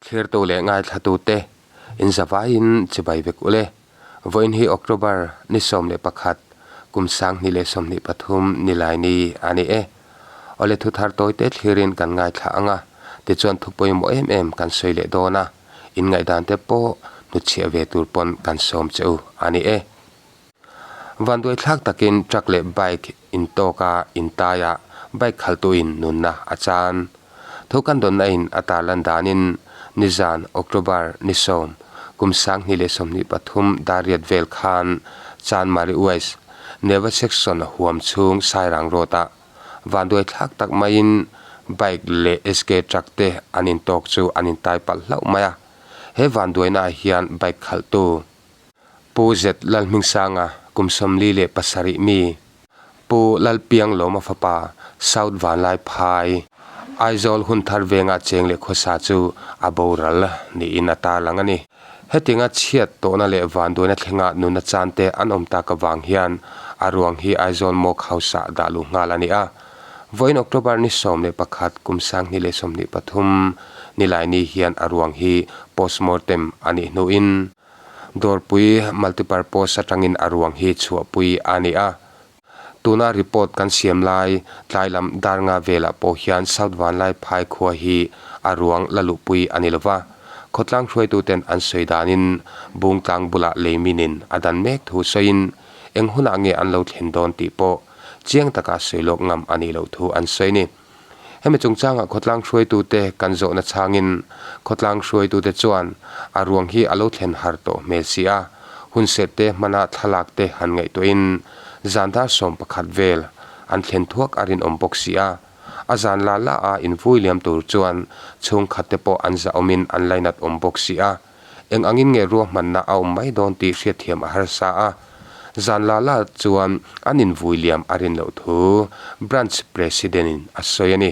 Thlirtu leh ngaithlatute in zavaiin chibai vek ule. Vawiin hi October ni 11, kum 2023 Nilaini a ni e. Awle thu thar tawite thlirin kan ngaithla ang a, tichuan thu pawimawh em em kan sawi leh dawn a, in ngaihdante pawh hnutchhiah ve tur pawn kan sawm che u a ni e. Vanduai thlak takin truck leh bike intawk a intai a, bike khaltuin nunna a chan. Thu kan dawnna in a tarlan danin nizan October ni 10, kum 2023 dar riat vel khan Chanmari West, Neva Section huam chhung Sairang Road ah vanduai thlak tak maiin bike leh SK truck te an intawk chu an intai palh hlauh mai a. He vanduaina ah hian bike khalhtu Pu Z Lalhmingsanga, kum 47 mi, Pu Lalpianglawma fapa, South Vanlaiphai, Aizawl Hunthar venga cheng leh khawsa chu a boral niin a tarlang a ni. Hetinga chhiat tawhna leh vanduaina thlenga nuna chante an awm tak avang hian a ruang hi Aizawl Mawk House-ah dah luh nghal a ni a. Vawiin October ni 11 kum 2023 Nilaini hian a ruang hi postmortem a nih hnuin Dawrpui Multipurpose atangin a ruang hi chhuahpui a ni a. Tuna report kan siam lai tlai lam dar nga velah pawh hian South Vanlaiphai khua hi a ruang la luhpui a ni lova. Khawtlang hruaituten an sawi danin Bungtlang bulah leiminin a dan mek thu sawiin eng hunah nge an lo thlen dawn tih pawh chiang taka sawi lawk ngam a nih loh thu an sawi a ni. Hemi chungchangah khawtlang hruaitute kan zawhna chhangin khawtlang hruaitute chuan a ruang hi a lo thlen har tawh hmel si a, hunserh te hmana thlalak te han ngaihtuahin zan dar 11 vel an thlen thuak a rinawm bawk si a. A zan la la a invui liam tur chuan chhungkhat te pawh an zahawmin an lainat awm bawk si a. Eng angin nge ruahmanna a awm mai dawn tih hriatthiam a harsa a, zan la la chuan an invui liam a rin loh thu Branch President-in a sawi a ni.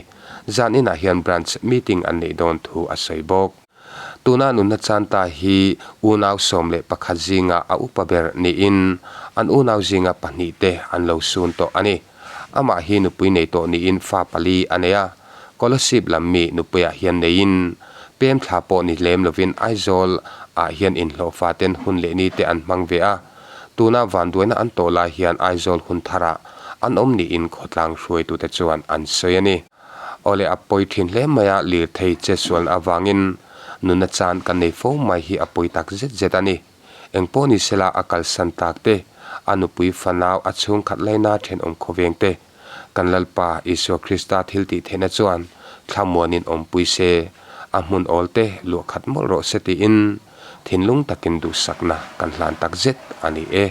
Zan inah hian Branch meeting an neih dawn thu a sawi bawk. Tuna nunna chan ta hi unau 11 zinga a upa ber niin an unau zinga pahnih te an lo sun tawh a ni. Amah hi nupui nei tawh niin fa pali a nei a, Kolasib lam mi nupuiah hian neiin pem thla pawh ni lem lovin Aizawl ah hian inhlawhfa ten hun leh ni te an hmang ve a, tuna vanduaina an tawh lai hian Aizawl hun tharah an awm niin khawtlang hruaitute chuan an sawi a ni. Awle a pawi thin hle mai a, lirthei chetsualna avangin nunna chan kan nei fo mai hi a pawi tak zet zet a ni. Engpawh ni sela a kalsan tak te, a nupui fanau a chhungkhat laina thenawm khawveng te, Kan Lalpa Isua Krista thil tih theihna chuan thlamuanin awmpui se, a hmun awl te luah khat mawlh rawh se tiin thinlung takin duhsakna kan hlan tak zet a ni e.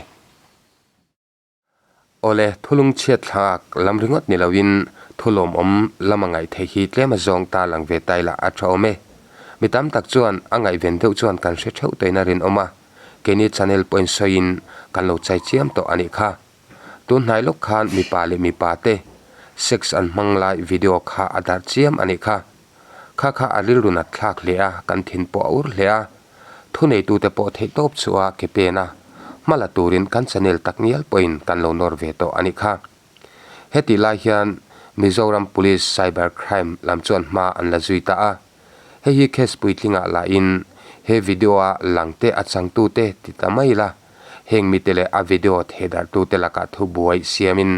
Awle, thulung chhiat thlak lam ringawt ni loin thu lawmawm lama ngaih theih hi tlem a zawng ta lang ve ta ila a tha awm e. Mi tam tak chuan a ngaihven deuh chuan kan hre theuh tawhin a rinawm a, keini channel pawhin sawiin kan lo chai chiam tawh a nih kha. Tun hnai lawk khan mipa leh mipa te sex an hmang lai video kha a darh chiam a nih kha. Kha kha a rilru nat thlak hle a, kan thin pawh a ur hle a. Thuneitute pawh theih tawp chu a ke pen a, hma la turin kan channel tak ngial pawhin kan lo nawr ve tawh a nih kha. Hetih lai hian Mizoram Police Cyber Crime lam chuan hma an la zui ta a. Hei hi case puitlingah lahin he video a langte a changtute ti ta mai ila. Heng mite leh a video thehdarhtute lakah thubuai siamin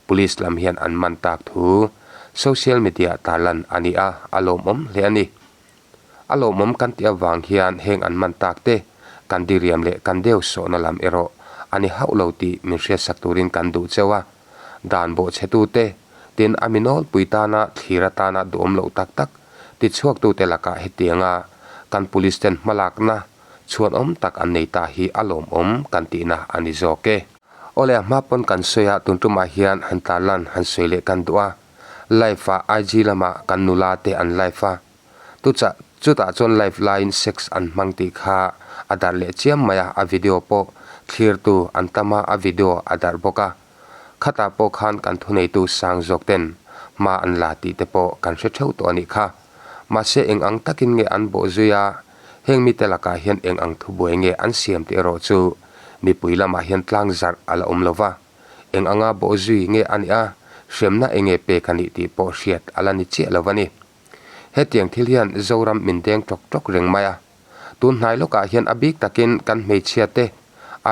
Police lam hian an man tak thu social media tarlan a ni a, a lawmawm hle a ni. A lawmawm kan tih avang hian heng an man tak te kan diriam leh kan deu sawhna lam erawh a ni hauh lo tih min hriatsak turin kan duh cheu a. Dan bawhchhetute tin a mi nawlpui tana thlir atana duhawm loh tak tak tichhuaktute lakah hetianga kan Police ten hmalakna Chhuan awm tak an nei ta hi a lawmawm kan tihna a ni zawk e. Awle a hma pawn kan sawi a, tun tumah hian han tarlan han sawi leh kan duh a. Live ah IG lamah kan nula te an live a. Tuchah chutah chuan live laiin sex an hmang tih kha a darh leh chiam mai a, a video pawh thlirtu an tam a, a video a darh bawk a. Khatah pawh khan kan thuneitu sang zawk ten hma an la tih te pawh kan hre theuh tawh a nih kha. Mahse eng ang takin nge an bawh zui a, Heng mite lakah hian eng ang thubuai nge an siam tih erawh chu mipui lamah hian tlang zarh a la awm lo va, eng anga bawhzui nge a nih a, hremna eng nge pek a nih tih pawh hriat a la ni chiah lo a ni. Hetiang thil hian Zoram min deng ṭawk ṭawk reng mai a. Tun hnai lawkah hian a bik takin kan hmeichhia te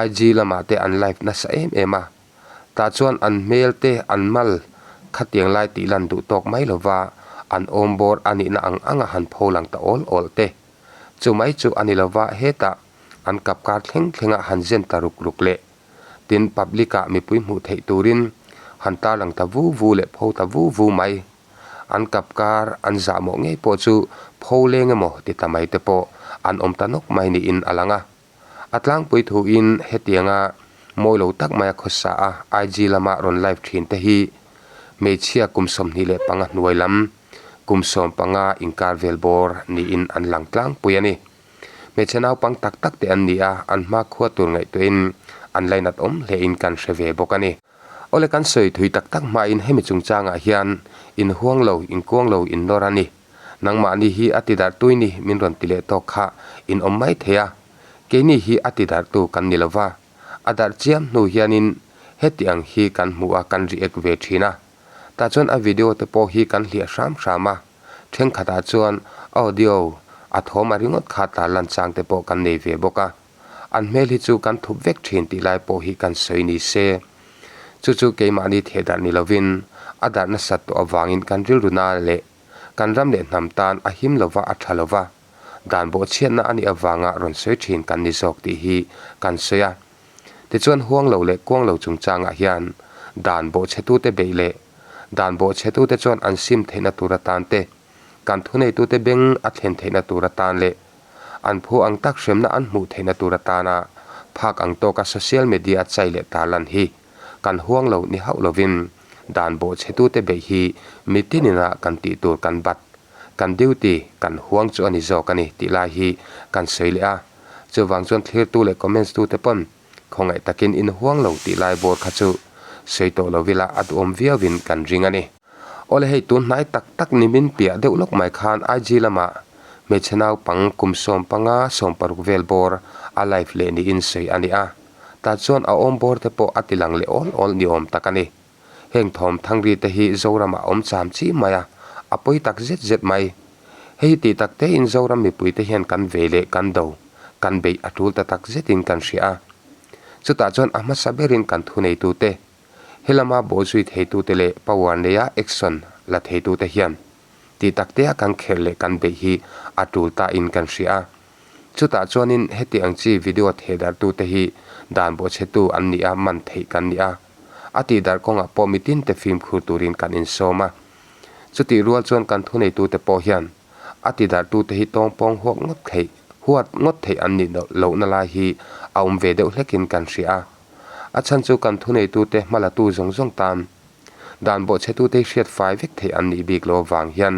IG lamah te an live nasa em em a. Tah chuan an hmel te an mal khatiang lai tih lan duh tawk mai lova an awm bawr a nihna ang anga han pho lang ta awl awl te. Chu mai chu a ni lova hetah an kap kar thleng thlenga han zen ta ruk ruk leh tin public ah mipui hmuh theih turin han tarlang ta vu vu leh pho ta vu vu mai. An kap kar an zahmawh ngei pawh chu pho leng emaw ti ta mai te pawh an awm ta nawk mai niin a lang a. A tlangpui thuin hetianga mawi lo tak maia khawsa a IG lama rawn live thin te hi hmeichhia kum 25 hnuai lam kum 15 inkar vel bawr niin an lang tlangpui a ni. Hmeichhe naupang tak tak te an ni a, an hmakhua tur ngaihtuahin an lainat awm hlein kan hre ve bawk a ni. Awle kan sawi thui tak tak hmain hemi chungchangah hian inhuang lo, inkuang lo, innawr a ni. Nangmahni hi a ti darhtui ni min rawn ti leh tawk kha in awm mai thei a, keini hi a ti darhtu kan ni lova, a darh chiam hnu hianin heti ang hi kan hmu a kan react ve thin a, tah chuan a video te pawh hi kan hliah hram hram a, thenkhatah chuan audio a thawm a ringawt kha tarlan chang te pawh kan nei ve bawk a, an hmel hi chu kan thup vek thin tih lai pawh hi kan sawi ni se. Chu chu keimahni theh darh ni lovin a darh nasat tawh avangin kan rilru na leh kan ram leh hnam tan a him lova a tha lova, dan bawhchhiatna a nih avanga rawn sawi thin kan ni zawk tih hi kan sawi a. Tichuan huang lo leh kuang lo chungchangah hian dan bawhchhetute beih leh dan bawhchhetute chuan an sim theihna tur atan te, kan thuneitute beng a thlen theihna tur atan leh an phu ang tak hremna an hmuh theihna tur atana phak ang tawka social media a chai leh tarlan hi kan huang lo ni hauh lovin dan bawhchhetute beih hi mitinina kan tih tur kan bat, kan duty, kan huang chu a ni zawk a ni tih lai hi kan sawi leh a. Chuvang chuan thlirtu leh comments tute pawn khawngaih takin in huang lo tih lai bawr kha chu sawi tawh lo ila a duhawm viauin kan ring a ni. Awle hei tun hnai tak tak ni min piah deuh lawk mai khan IG lamah hmeichhe naupang kum 15, 16 vel bawr a live leh niin sawi a ni a. Tah chuan a awm bawr te pawh a ti lang leh awl awl ni awm tak a ni. Heng thawm thangri te hi Zoramah a awm cham chi mai a, a pawi tak zet zet mai. Hei tih tak tein Zoram mipui te hian kan vei leh kan do, kan beih a tul ta tak zetin kan hria a. Chutah chuan a hmasa berin kan thuneitu te, he lama bawhzui theitute leh power neia action la theitute hian tih tak tea kan kherh leh kan beih hi a tul ta in kan hria a. Chutah chuanin heti ang chi video thehdarhtute hi dan bawhchhetu an ni a, man theih kan ni a. A tihdarh kawngah pawh mitinte fimkhur turin kan insawm a. Chutih rual chuan kan thuneitute pawh hian a tidarhtute hi tawngpawng huak ngawt theih huat ngawt theih an nih lohna lai hi a awm ve deuh hlekin kan hria a. A chhan chu kan thuneitute hmalatu zawng zawng tan dan bawhchhetute hi hriat fai vek theih an nih bik lo avang hian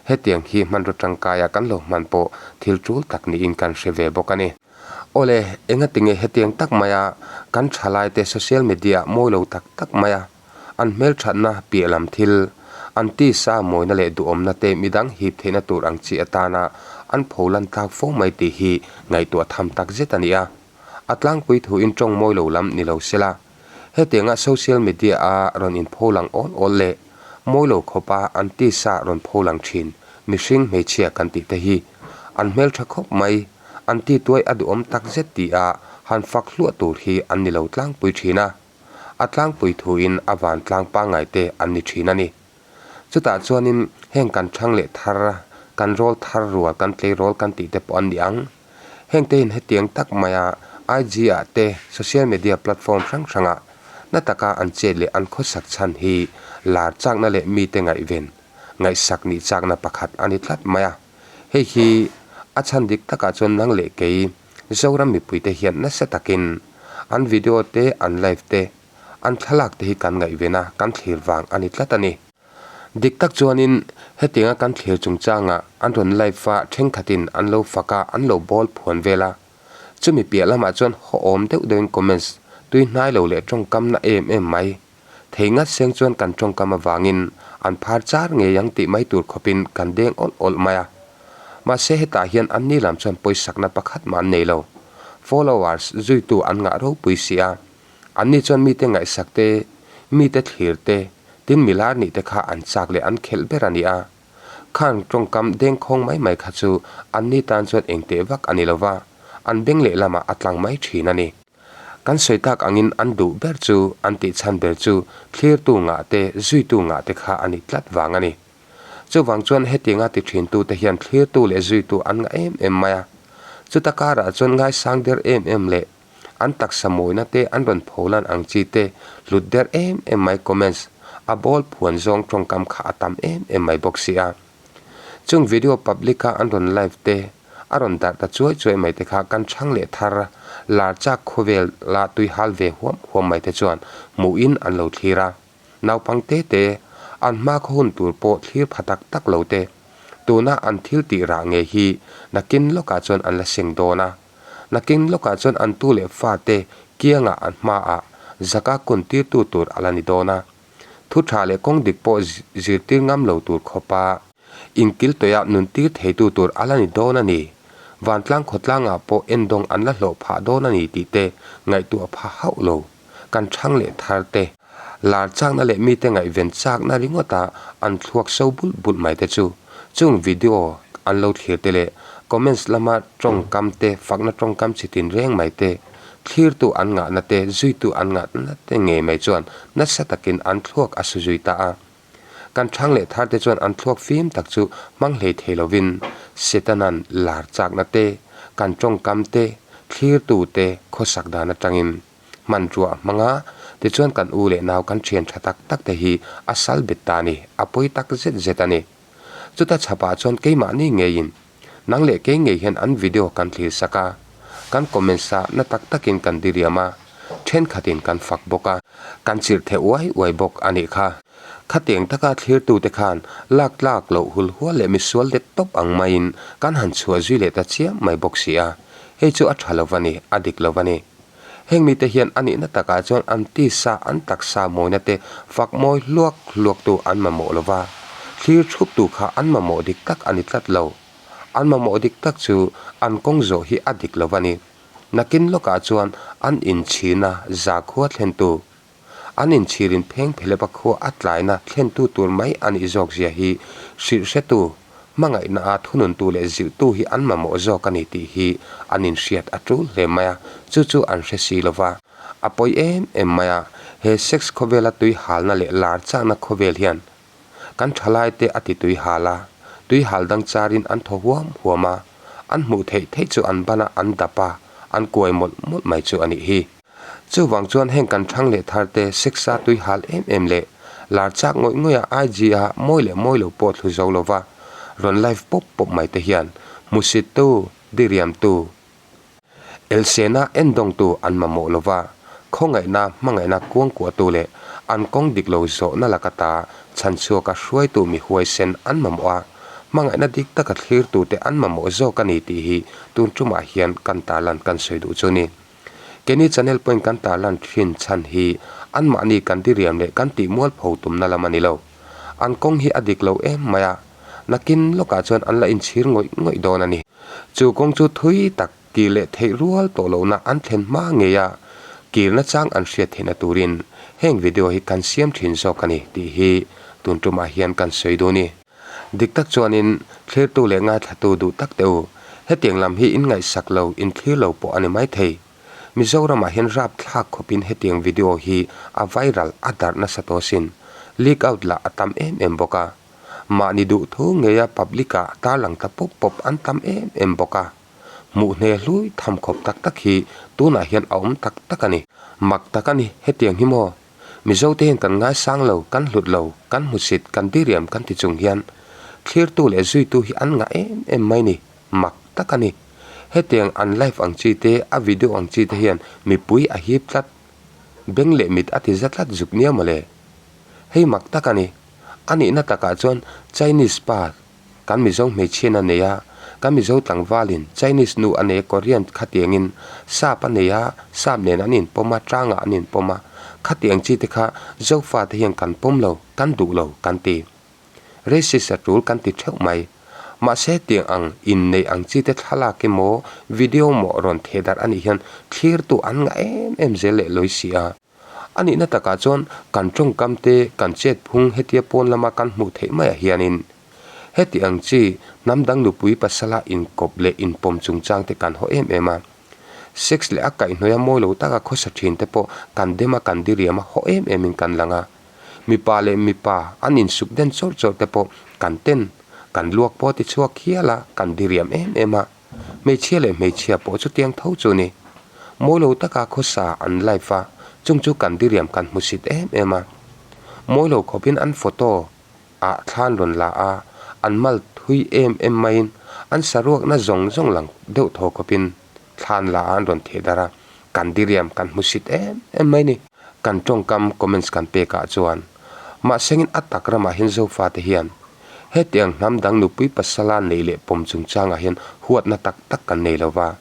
hetiang hi hmanraw tangkaia kan lo hman pawh thil tul tak niin kan hre ve bawk a ni. Awle, engatinge hetiang tak maia kan thalaite social media mawi lo tak tak maia an hmelthatna piah lam thil, an tisa mawina leh duhawmna te midang hip theihna tur ang chi atana an pholan tlak fo mai tih hi ngaihtuah tham tak zet a ni a. A tlangpui thuin tawng mawi lo lam ni lo sela, hetianga social media a rawn inpholang awl awl leh mawi lo khawpa an tisa rawn pholang thin mihring hmeichhia kan tih te hi an hmeltha khawp mai, an tituai a duhawm tak zet ti a han fak hluah tur hi an ni lo tlangpui thin a, a tlangpui thuin a vantlang pangngai te an ni thin a ni. Chutah chuanin heng kan thang leh thar, kan rawl thar rual, kan tleirawl kan tih te pawh an ni ang. Hengte in hetiang tak maia IG ah te social media platform hrang hrangah na taka an chet leh an khawsak chhan hi lar chakna leh mite ngaihven, ngaihsak nih chakna pakhat a ni tlat mai a. Hei hi a chhan dik takah chuan nang leh kei Zoram mipuite hian nasa takin an video te, an live te, an thlalak te hi kan ngaihven a, kan thlir vang a ni tlat a ni. Dik tak chuanin hetianga kan thlir chungchangah an rawn live a, thenkhatin an lo fak a, an lo bawl phuan vel a. Chumi piah lamah chuan hawhawm deuh deuhin comments tui hnai lo leh tawngkam na em em mai. Thei ngat seng chuan kan tawngkam avangin an phar char ngei ang tih mai tur khawpin kan deng awlh awlh mai a. Mahse hetah hian anni lam chuan pawisakna pakhat mah an nei lo. Followers zuitu an ngah ropui si a. Anni chuan mite ngaihsak te, mite thlir te, tin milar nih te kha an chak leh an khelh ber a ni a. Khang tawngkam dengkhawng mai mai kha chu anni tan chuan engteh vak a ni lo va, an beng lehlamah a tlang mai thin a ni. Kan sawi tak angin an duh ber chu, an tih chhan ber chu thlirtu ngah te, zuitu ngah te kha a ni tlat vang a ni. Chuvang chuan hetianga ti thintute hian thlirtu leh zuitu an ngah em em mai a. Chuta karah chuan ngaisang der em em leh an taksa mawina te an rawn pholan ang chi te hlut der em em mai comments a bawl phuan zawng tawngkam kha a tam em em mai bawk si a. Chung video public a an rawn live te a rawn darh ta chuai chuai mai te kha kan chhang leh thar lar chak khawvel la tui hal ve huam huam mai te chuan hmuhin an lo thlir a. Naupang te te an hma khaw hun tur pawh thlir pha tak tak lo te tuna an thil tih rah ngei hi nakin lawkah chuan an la seng dawn a. Nakin lawkah chuan an tu leh fate kiangah an hmaah zaka kun tirtu tur a la ni dawn a. Thu tha leh kawng dik pawh zirtir ngam lo tur khawpa inkil tawih a nun tir theitu tur a la ni dawn a ni. Vantlang khawtlangah pawh endawng an la hlawh phah dawn a ni tih te ngaihtuah pha hauh lo. Kan thang leh thar te, lar chakna leh mite ngaihven chakna ringawta an thluak so bulh bulh mai te chu chung video an lo thlir te leh comments lama tawngkam te fakna tawngkam chi tin reng mai te thlirtu an ngahna te zuitu an ngahna te ngei mai chuan nasa takin an thluak a su zui ta a. Kan thang leh thar te chuan an thluak fim tak chu hmang hlei thei lovin Setanan lar chakna te, kan tawngkam te, thlirtu te khawsak dan atangin hmanruah a hmang a, tichuan kan u leh nau kan thian tha tak tak te hi a sal bet ta a ni, a pawi tak zet zet a ni. Chuta chhapah chuan keimahni ngeiin nang leh kei ngei hian an video kan thlir sak a, kan comments a na tak takin kan diriam a, thenkhatin kan fak bawk a, kan chirh theh uai uai bawk a nih kha. Khatiang taka thlirtute khan lak tlak loh hul hual leh misual det tawp ang maiin kan han chhuah zui leh ta chiam mai bawk si a, hei chu a tha lo va ni, a dik lo va ni. Heng mite hian a nihna takah chuan an tisa, an taksa mawina te fak mawi hluak hluaktu an mamawh lo va, thlir thuptu kha an mamawh dik tak a ni tlat lo. An mamawh dik tak chu an kawng zawh hi a dik lo va ni. Nakin lawkah chuan an inchhirna zakhua thlentu, an inchhirin pheng phelepa khua a tlaina thlentu tur mai a nih zawk zia hi hrilh hretu, hmangaihna a thununtu leh zilhtu hi an mamawh zawk a ni tih hi an inhriat a tul hle mai a, chu chu an hre si lo va. A pawi em em mai a, he sex khawvela tui halna leh lar chakna khawvel hian kan thalaite a ti tui hal a, tui hal dang charin an thaw huam huam a, an hmuh theih theih chu an ban a, an dap a, an kuai mawlh mawlh mai chu a nih hi. Chuvang chuan heng kan thang leh thar te sex-a tui hal em em leh lar chak ngawih ngawih a IG-a mawi leh mawi lo pawh thlu zo lova rawn live pawp pawp mai te hian hmusittu, diriamtu, elsena endawngtu an mamawh lova khawngaihna hmangaihna kuangkuahtu leh an kawng dik lo zawhna laka ta chhanchhuaka hruaitu mi huaisen an mamawh a, hmangaihna dik taka thlirtute an mamawh zawk a ni tih hi tun tumah hian kan tarlan kan sawi duh chu ni. Keini channel pawhin kan tarlan thin chhan hi anmahni kan diriam leh kan tih mualpho tumna lam a ni lo. An kawng hi a dik lo em mai a, nakin lawkah chuan an la inchhir ngawih ngawih dawn a ni. Chu kawng chu thui tak kir leh theih rual tawh lohna an thlen hma ngei a, kirna chang an hriat theihna turin heng video hi kan siam thin zawk a ni tih hi tun tumah hian kan sawi duh a ni. Dik tak chuanin thlirtu leh ngaithlatu duh tak teh u, hetiang lam hi in ngaihsak lo, in thlir lo pawh a ni maithei. Mizoramah hian rap thlak khawpin hetiang video hi a viral, a darh nasa tawh asin. Leak out lah a tam em em bawk a. Mahni duh thu ngeia public ah tarlang ta pawp pawp an tam em em bawk a. Hmuh hne hlui tham khawp tak tak hi tunah hian a awm tak tak a ni. Mak tak a ni, hetiang hi maw? Mizote hian kan ngaisang lo, kan hlut lo, kan hmusit, kan diriam kan ti chung hian thlirtu leh zuitu hi an ngah em em mai ni, mak tak a ni. Hetiang an live ang chi te, a video ang chi te hian mipui a hip tlat, beng leh mit a ti za tlat zuk nia mawle. Hei mak tak a ni. A nihna takah chuan Chinese pa Kan Mizo hmeichhian a nei a, kan Mizo tlangvalin Chinese nu a nei a, Korean khatiangin Sap a nei a, Sap nen an inpawm a, Tlangah an inpawm a, khatiang chi te kha Zofa te hian kan pawm lo, kan duh lo kan ti. Racist a tul kan ti theuh mai. Mahse tiang ang inneih ang chi te thlalak emaw video maw rawn theh darh a nih hian thlirtu an ngah em em zel leh lawi si a. A nihna takah chuan kan tawngkam te kan chet phung hetia pawn lama kan hmuh theih maiah hianin. Heti ang chi hnam dang nupui pasala inkawp leh inpawm chungchang te kan haw em em a. Sex leh a kaihhnawih a mawi lo taka khawsa thin te pawh kan dem a kan diriam a haw em em in kan lang a. Mipa leh mipa an insuk den chawrh chawrh te pawh kan ten kan luak pawh ti chhuak hial a kan diriam em em a. Hmeichhia leh hmeichhia pawh chutiang tho chu ni. Mawi lo taka khawsa an live a chung chu kan diriam kan hmusit em em a. Mawi lo khawpin an photo ah thlan rawn la a, an mal thui em em maiin an saruakna zawng zawng lang deuh thaw khawpin thlan la a an rawn theh darh a, kan diriam kan hmusit em em mai ni. Kan tawngkam comments kan pek ah chuan mahsengin a tak ramah hian Zofate hian hetiang hnam dang nupui pasala neih leh pawm chungchangah hian huatna tak tak kan nei lo va.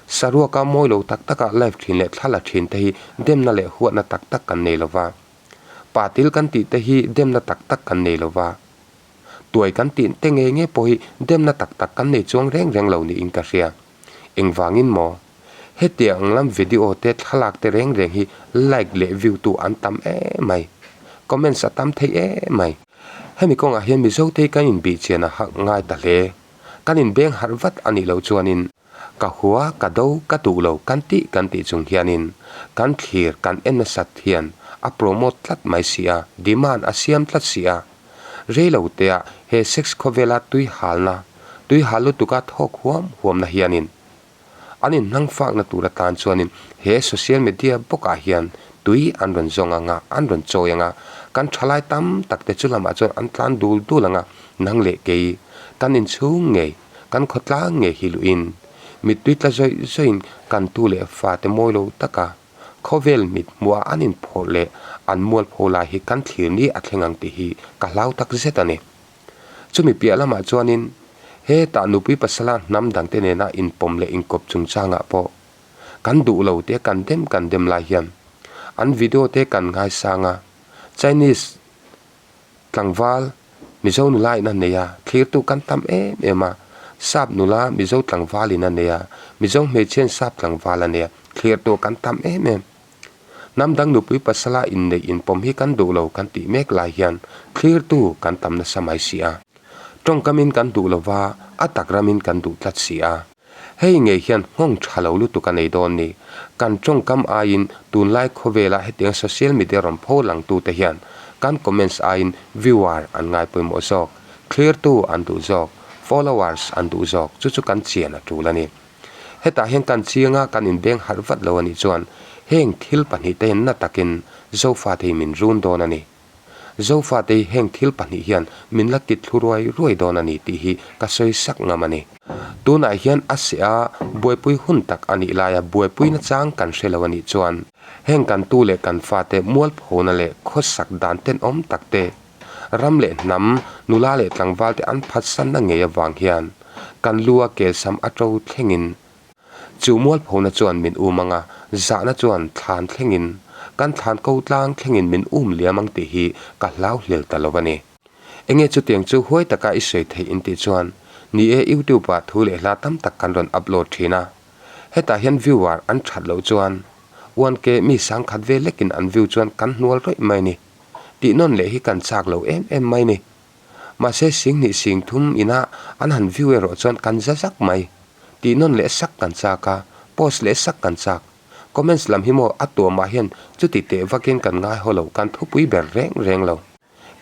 Saruaka mawi lo tak takah live thin leh thla la thin te hi demna leh huatna tak tak kan nei lo va. Patil kan tih te hi demna tak tak kan nei lo va, tuai kan tih te ngei ngei pawh hi demna tak tak kan nei chuang reng reng lo niin ka hria. Engvangin maw? Hetiang ang lam video te thlalak te reng reng hi like leh view tu an tam em mai. Comments a tam thei em mai. Hemi kawngah hian Mizo te hi kan inbihchian a hak ngai ta hle. Kan inbeng harh vat a nih loh chuanin Ka hua, ka do, ka duh lo kan tih kan tih chung hianin kan thlir kan en nasat hian a promote tlat mai si a, demand a siam tlat si a. Rei lo tea he sex khawvela tui halna, tui hal lutuka thawk huam huamna hianin an inhnang fakna tur atan chuanin he social media bawkah hian tui an rawn zawng anga, an rawn chawi anga, kan thalai tam tak te chu lamah chuan an tlan dul dul anga, nang leh kei kan inchhung ngei. Kan khawtlang ngei hi luhin mittui tla zawih zawihin kan tu leh fate mawi lo taka khawvel mit hmuha an inphawrh leh an mualpho lai hi kan thlir ni a thleng ang tih hi ka hlau tak zet a ni. Chumi piah lamah chuanin hetah nupui pasala hnam dangte nena inpawm leh inkawp chungchangah pawh kan duh lo te kan dem kan dem lai hian an video te kan ngaisang a, Chinese Tlangval, Mizo nula in a nei a, thlirtu kan tam em em a. Sap nula Mizo tlangval in a nei a, Mizo hmeichhiain sap tlangval a nei a, thlirtu kan tam em em. Hnam dang nupui pasala inneih inpawm hi kan duh lo kan tih mek lai hian thlirtu kan tam nasa mai si a. Tawngkamin kan duh lova, a tak ramin kan duh tlat si a. Hei ngei hian nghawng tha lo lutuk a nei dawn ni. Kan tawngkam aiin tunlai khawvela hetiang social media rawn pho langtute hian kan comments aiin viewer an ngai pawimawh zawk, thlirtu an duh zawk, followers an duh zawk, chu chu kan chian a tul a ni. Hetah hian kan chianga kan inbeng harh vat lo a nih chuan heng thil pahnihte hian na takin Zofate hi min run dawn a ni. Zofate hi heng thil pahnih hian min la kit thlu ruai ruai dawn a ni tih hi ka sawi sak ngam a ni. Tunah hian a seh a, buaipui hun tak a nih laia buaipui nachang kan hre lo a nih chuan heng kan tu leh kan fate mualphona leh khawsak dan tenawm tak te, ram leh hnam, nula leh tlangvalte an phatsanna ngei avang hian kan lu a kelsam a to thlengin Chu mualphona chuan min um ang a, zahna chuan thlan thlengin, kan thlan ko tlang thlengin min um liam ang tih hi ka hlau hlel ta lo a ni. Enge chutiang chu huai taka i sawi theih in tih chuan, ni e YouTube ah thu leh hla tam tak kan rawn upload thin a, hetah hian viewer an that loh chuan 1K mi sangkhat ve lekin an view chuan kan hnual rawih mai ni. Tih nawn leh hi kan chak lo em em mai ni. Mahse singhnih sing thum ina an han view erawh chuan kan za zak mai. Tih nawn leh sak kan chak a, post leh sak kan chak. Comments lam hi maw a tuamah hian chuti teh vakin kan ngai haw lo, kan thupui ber reng reng lo.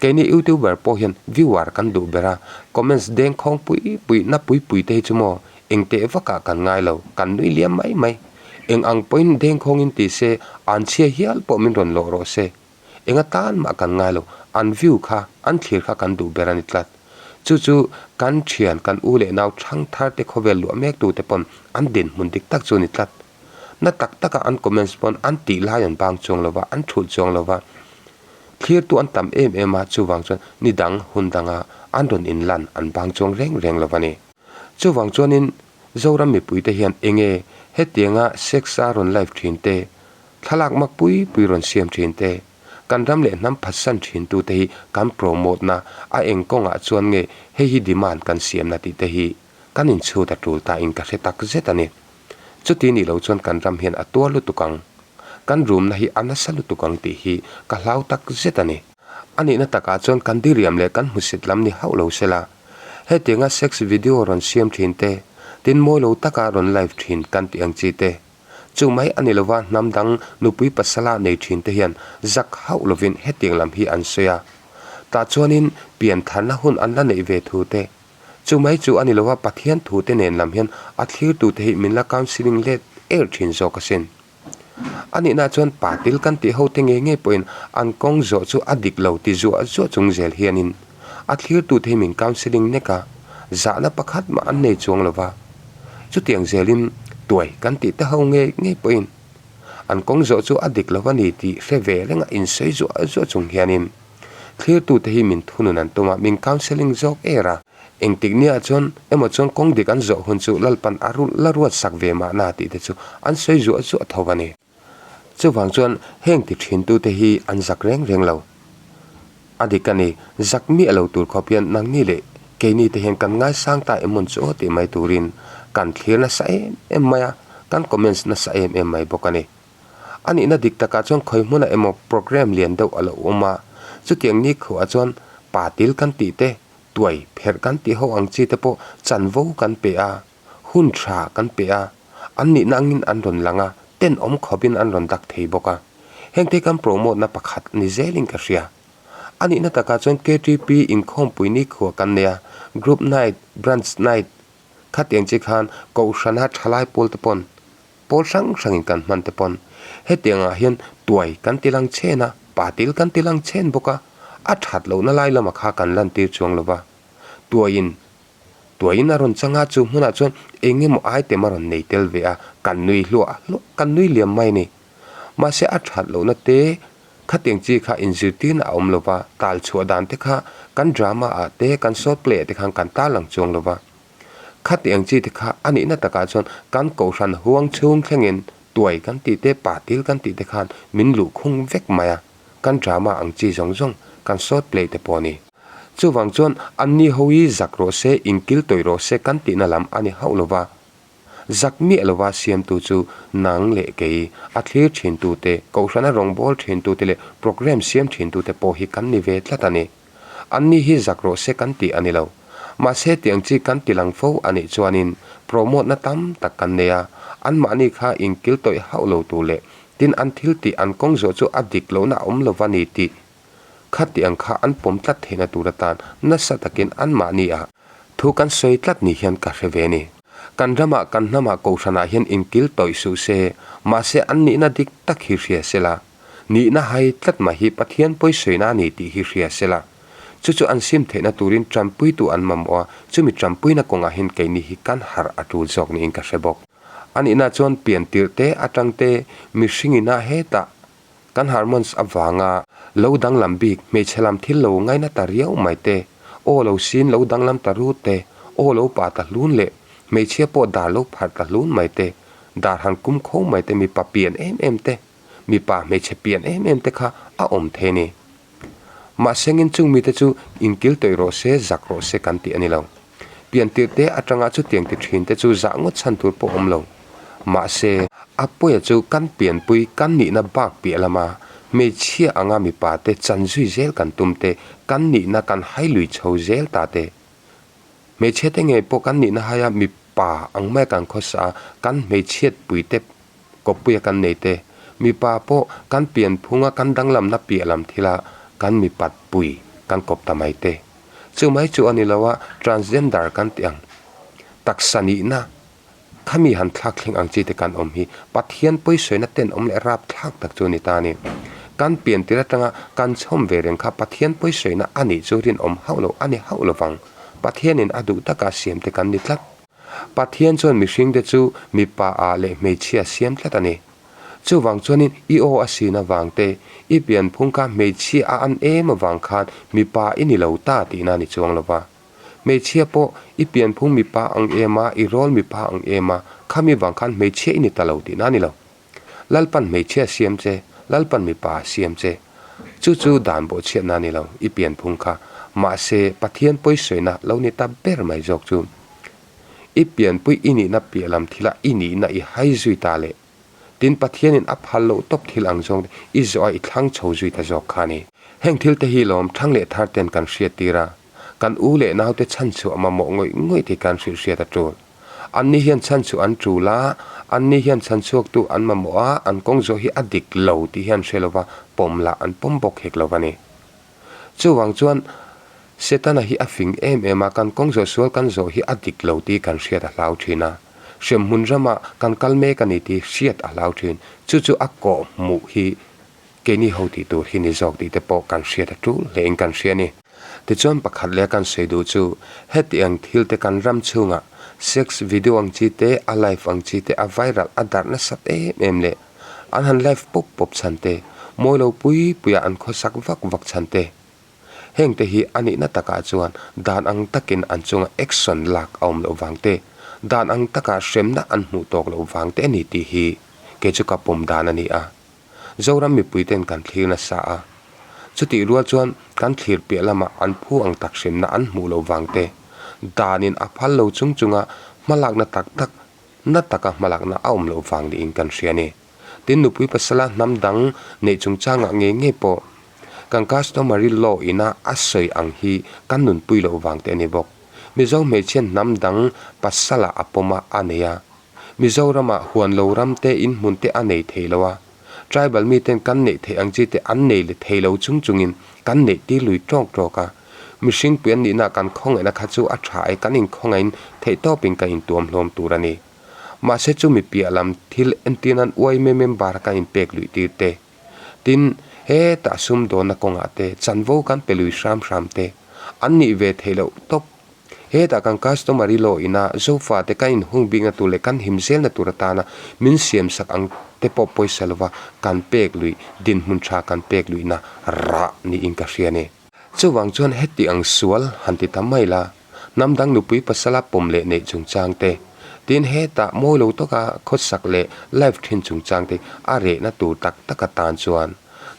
Keini youtuber pawh hian viewer kan duh ber a, comments deng khawng pui pui na pui pui te hi chu maw eng teh vakah kan ngai lo, kan nui liam mai mai. Eng ang pawhin deng khawngin ti se, an chhia hial pawh min rawn lawh rawh se. Enga tan mah kan ngai lo, an view kha, an thlir kha kan duh ber a ni tlat. Chu chu kan thian, kan u leh nau thang thar te khawvel luah mek tu te pawn an dinhmun dik tak chu a ni tlat. Na tak taka an comments pawn an tih lai an bang chuang lo va, an thulh chuang lo va. Thlirtu an tam em em a, chuvang chuan ni dang, hun danga an rawn inlan an bang chuang reng reng lo va ni. Chuvang chuanin Zoram mipuite hian enge hetianga sex a rawn live thin te, Thlalak mak pui pui rawn siam thin te, kan ram leh hnam phatsan thin tu te hi kan promote na a eng kawngah chuan nge hei hi demand kan siam na tih te hi kan inchhut a tul ta in ka hre tak zet a ni. Chuti nih lo chuan kan ram hian a tuar lutuk ang, kan rum na hi a nasa lutuk ang tih hi ka hlau tak zet a ni. A nihna takah chuan kan diriam leh kan hmusit lam ni hauh lo se la. Hetianga sex video rawn siam thin te, tin mawi lo taka rawn live thin kan tih ang chi te. Chu mai a ni lova hnam dang nupui pasala nei thin te hian zak hauh lovin hetiang lam hi an sawi a. Tah chuanin pian tharna hun an la neih ve thu te. Chu mai chu a ni lova Pathian thu te nen lam hian a thlirtu te hi min la counselling let er thin zawk asin. A nihna chuan pa til kan tih ho te ngei ngei pawhin an kawng zawh chu a dik lo ti zuah zuah chung zel hianin a thlirtute hi min counselling nek a, zahna pakhat mah an nei chuang lo va. Chutiang zelin tuai kan tih te ho ngei ngei pawhin an kawng zawh chu a dik lo a ni tih hre ve renga insawi zuah zuah chung hianin thlirtute hi min thunun an tum a, min counselling zawk er a. Engtik nia chuan emaw chuan kawng dik an zawh hun chu Lalpan a rulh la ruat sak ve mahna tih te chu an sawi zuah zuah tho a ni. Chuvang chuan heng ti thin tute hi an zak reng reng lo. A dik a ni, zak miah lo tur khawp hian nangni leh keini te hian kan ngaisang ta em mawn chu aw tih mai turin kan thlir nasa em em mai a, kan comments nasa em em mai bawk a ni. A nihna dik takah chuan khawi hmunah emaw programme lian deuh a lo awm a, chutiang ni khuah chuan pa til kan tih te Tuai pherh kan tih ho ang chi te pawh chanvo kan pe a, hun tha kan pe a, an nihna angin an rawn lang a, tenawm khawpin an rawn dak thei bawk a. Hengte kan promote na pakhat ni zelin ka hria. A nihna takah chuan KTP inkhawmpui nikhua kan nei a, Group Night, Branch Night khatiang chi khan Kohhrana thalai pawl te pawn Pawl hrang hrangin kan hman te pawn hetiangah hian tuai kan ti lang chhen a, patil kan ti lang chhen bawk a, a that lohna lai lamah kha kan lantir chuang lo va. Tuaiin tuaiin a rawn chang a, chu hmunah chuan eng emaw item a rawn nei tel ve a, kan nui hluah hluah, kan nui liam mai a ni. Mahse a that lohna te khatiang chi kha inzirtirna a awm lo va, tal chhuah dan te kha kan drama ah te, kan short play ah te khan kan tarlang chuang lo va. Khati ang chi te kha a nihna takah chuan kan kohhran huang chhung thlengin tuai kan tih te, patil kan tih te khan min luh khung vek mai a, kan drama ang chi zawng zawng kan short play te pawh a ni. Chuvang chuan anni ho hi zak rawh se, inkil tawih rawh se kan tihna lam a ni hauh lo va. Zak miah lova siamtu chu nang leh kei, a thlir thintute, kohhrana rawngbâwl thintute leh programme siam thintute pawh hi kan ni ve tlat a ni. Anni hi zak rawh se kan tih a ni lo. Mahse tiang chi kan ti lang fo a nih chuanin promote na tam tak kan nei a, anmahni kha inkil tawih hauh lo tur leh tin an thil tih an kawng zawh chu a dik lohna a awm lova ni tih kha tih ang kha an pawm tlat theihna tur atan nasa takin anmahni ah thu kan sawi tlat ni hian ka hre ve ni. Kan ramah kan hnamah kohhranah hian inkil tawih suh se, mahse an nihna dik tak hi hria sela. Nihna hai tlat mai hi Pathian pawisawina a ni tih hi hria sela. Chu chu an sim theihna turin tanpuitu an mamawh a, chumi tanpuina kawngah hian keini hi kan harh a tul zawk niin ka hre bawk. A nihna chuan pian tirh te atang te mihringina hetah kan hormones avanga lo danglam bik hmeichhe lam thil lo ngaina ta riau mai te, aw lo sin lo danglam ta rut te, aw lo pa ta hlun leh hmeichhia pawh dar lo pharh ta hlun mai te, dar han kum kho mai te mipa pian em em te, Mipa hmeichhe pian em em te kha a awm thei a ni. Mahsengin chung mite chu inkil tawih rawh se, zak rawh se kan tih a ni lo. Pian tirh te atanga chutiang ti thin te chu zah ngawt chhan tur pawh awm lo. Mahse, a pawia chu kan pianpui kan nihna bak piah lama hmeichhia anga mipa te chan zui zel kan tum te, kan nihna kan hai lui chho zel ta te. Hmeichhia te ngei pawh kan nihna haia mipa ang maia kan khawsa a, kan hmeichhiatpui te Kawppuia kan nei te, mipa pawh kan pianphunga kan danglamna piah lam thila kan mipat pui kan kawp ta mai te. Chu mai chu a ni lo a, transgender kan tih ang taksa nihna khami han thlak thleng ang chi te kan awm hi Pathian pawisawina tenawm leh rapthlak tak chu a ni ta a ni. Kan pian tir atanga kan chhawm ve reng kha Pathian pawisawina a nih chu rinawm hauh lo a ni hauh lovang. Pathianin a duh taka siam te kan ni tlat. Pathian chuan mihringte chu mipa ah leh hmeichhia siam tlat a ni. Chuvang chuanin i aw a sin avang te, i pianphung kha hmeichhia a an em avang khan mipa i ni lo ta tihna a ni chuang lo va. Hmeichhia pawh i pianphung mipa ang em a, i rawl mipa ang em a, khami vang khan hmeichhia i ni ta lo tihna a ni lo. Lalpan hmeichhia siam che, Lalpan mipa a siam che. Chu chu dan bawhchhiatna a ni lo, i pianphung kha. Mahse, Pathian pawisawina lo ni ta ber mai zawk chu. I pianpui i nihna piah lam thila i nihna i hai zui ta leh. Tin, Pathianin a phal loh tawp thil ang zawng te i zawh a i thlang chho zui ta zawk kha a ni. Heng thil te hi lawm thang leh thar ten kan hriat tir a. Kan u leh naute chhanchhuah mamawh ngawih ngawih tih kan hrilh hriat a tul. Anni hian chhanchhuah an tul a, anni hian chhanchhuaktu an mamawh a, an kawng zawh hi a dik lo tih hian hre lova pawm lah an pawm bawk hek lo a ni. Chuvang chuan Setana hi a fing em em a, kan kawng zawh sual kan zawh hi a dik lo tih kan hriat a hlau thin a. Hremhmun ramah kan kal mek a ni tih hriat a hlau thin. Chu chu a kawh hmuh hi keini ho tih tur hi ni zawk tih te pawh kan hriat a tul hlein kan hria a ni. Tichuan pakhat leh kan sawi duh chu heti ang thil te kan ram chhungah sex video ang chi te, a live ang chi te a viral a darh nasat em em leh an han live pawp pawp chhan te, mawi lo pui puia an khawsak vak vak chhan te. Heng te hi a nihna takah chuan dan ang takin an chunga action lak a awm loh vang te, dan ang taka hremna an hmuh tawk loh vang te a ni tih hi kei chu ka pawm dan a ni a. Zoram mipuiten kan thlir nasa a. Chutih rual chuan kan thlir piah lamah an phu ang tak hremna an hmuh loh vang te, danin a phal lo chung chunga hmalakna tak tak na taka hmalakna a awm loh vang niin kan hria a ni. Tin, nupui pasala hnam dang neih chungchangah ngei ngei pawh kan customary law ina a sawi ang hi kan nunpui loh vang te a ni bawk. Mizo hmeichhian hnam dang pasala a pawm a a nei a. Mizoramah huan lo ram te in hmun te a nei thei lo a, tribal miten kan neih theih ang chi te an nei leh thei lo chung chungin kan neih tir lui tawk tawk a. Mihring pui an nihna kan khawngaihna kha chu a tha e, kan inkhawngahin theihtawpin kan intuam hlawm tur a ni. Mahse chumi piah lam thil entir nan yma member a kan inpek luih tir te, tin hetah sumdawnna kawngah te chanvo kan pe lui hram hram te an nih ve theih loh tawp. Hetah kan customary law ina Zofa te kan inhung bikna tur leh kan him zelna tur atana min siamsak ang te pawh pawisa lova kan pek luih, dinhmun tha kan pek luihna rah niin ka hria a ni. Chuvang chuan heti ang sual han ti ta mai la, hnam dang nupui pasala pawm leh neih chungchang te, tin hetah mawi lo tawka khawsak leh live thin chungchang te a rehna tur tak tak atan chuan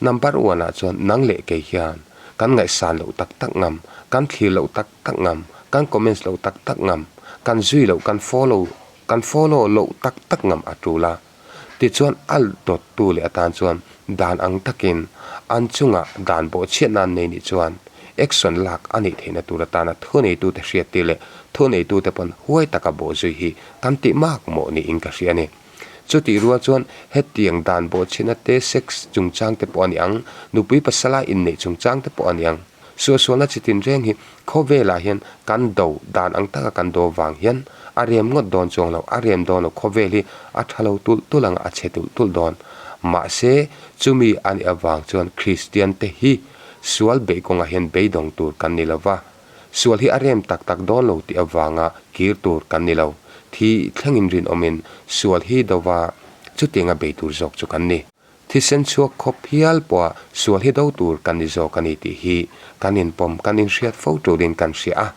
number one ah chuan nang leh kei hian kan ngaihsan loh tak tak ngam, kan thlir loh tak tak ngam, kan comments loh tak tak ngam, kan zui loh, kan follow, kan follow loh tak tak ngam a tul a. Tichuan a dawttu leh atan chuan dan ang takin an chungah dan bawhchhiat nan nei nih chuan action lak a nih theihna tur atana thuneitute hriattir leh thuneitute pawn huai taka bawhzui hi kan tih mak mawh niin ka hria a ni. Chutih rual chuan hetiang dan bawhchhiatna te sex chungchang te pawh a ni ang, nupui pasala inneih chungchang te pawh a ni ang. Suahsualna chi tinreng hi khawvelah hian kan do dan ang taka kan do vang hian a rem ngawt dawn chuang lo, a rem dawn lo, khawvel hi a tha lo tulh tulh ang, a chhe tulh tulh dawn. Mahse, chumi a nih avang chuan Kristian te hi sual beih kawngah hian beidawng tur kan ni lo va, sual hi a rem tak tak dawn lo tih avanga kir tur kan ni lo. Thi thlengin rinawmin sual hi do va, chutianga bei tur zawk chu kan ni. Thisen chhuak khawp hial pawha sual hi do tur kan ni zawk a ni tih hi kan inpawm, kan inhriat fo turin kan hria a.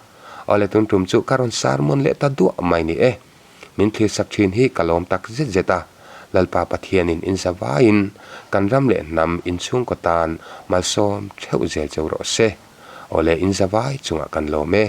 Awle tun tum chu ka rawn sermon leh ta duah mai ni e. Min thlirsak thin hi ka lawm tak zet zet a, Lalpa Pathianin inza vaiin kan ram leh hnam inchhungkaw tan malsawm theuh zel cheu rawh se. Awle inza vai chungah kan lawm e.